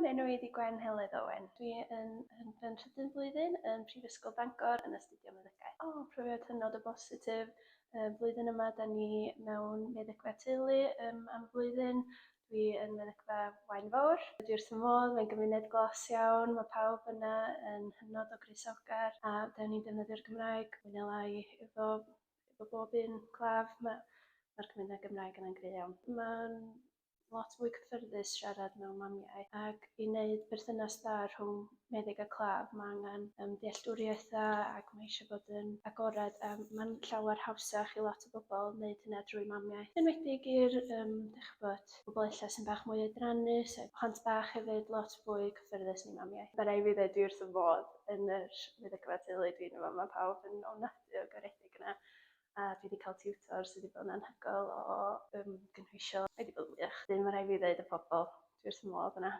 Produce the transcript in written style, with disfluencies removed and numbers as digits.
Enw i ydi Gwen Heledd Owen. Dwi yn yn fy nhrydydd flwyddyn yn Prifysgol Bangor yn astudio meddygaeth. O, profiad hynod o bositif. Y flwyddyn yma 'dan ni mewn meddygfa teulu yym am flwyddyn. Dwi yn meddygfa Waun Fawr. Dwi wrth fy modd, mae'n gymuned glos iawn, ma' pawb yna yn hynod o groesawgar a 'dan ni'n defnyddio'r Gymraeg mwy neu lai efo efo bob un claf. Ma' ma'r gymuned Gymraeg yna'n gry' iawn. Ma'n lot fwy cyffyrddus siarad mewn mamiaith, ac i wneud perthynas dda rhwng meddyg a claf ma' angen yym dealltwriaeth dda ac ma' eisiau bod yn agored a ma'n llawer hawsach i lot o bobl wneud hynna drwy mamiaith. Yn enwedig i'r yym dych ch'bod bobl ella sy'n bach mwy oedrannus a plant bach hefyd lot fwy cyffyrddus yn 'u mamiaith. Ma' rai' fi ddeud dwi wrth fy modd yn yr meddygfa teulu dwi'n efo ma' pawb yn ofnadwy o garedig yna a dwi 'di ca'l tiwtor sy 'di bod yn anhygoel o yym gynhwysiol. Mae 'di bod yn wych. Wedyn ma' raid fi ddeud y pobol, dwi wrth fy modd yna.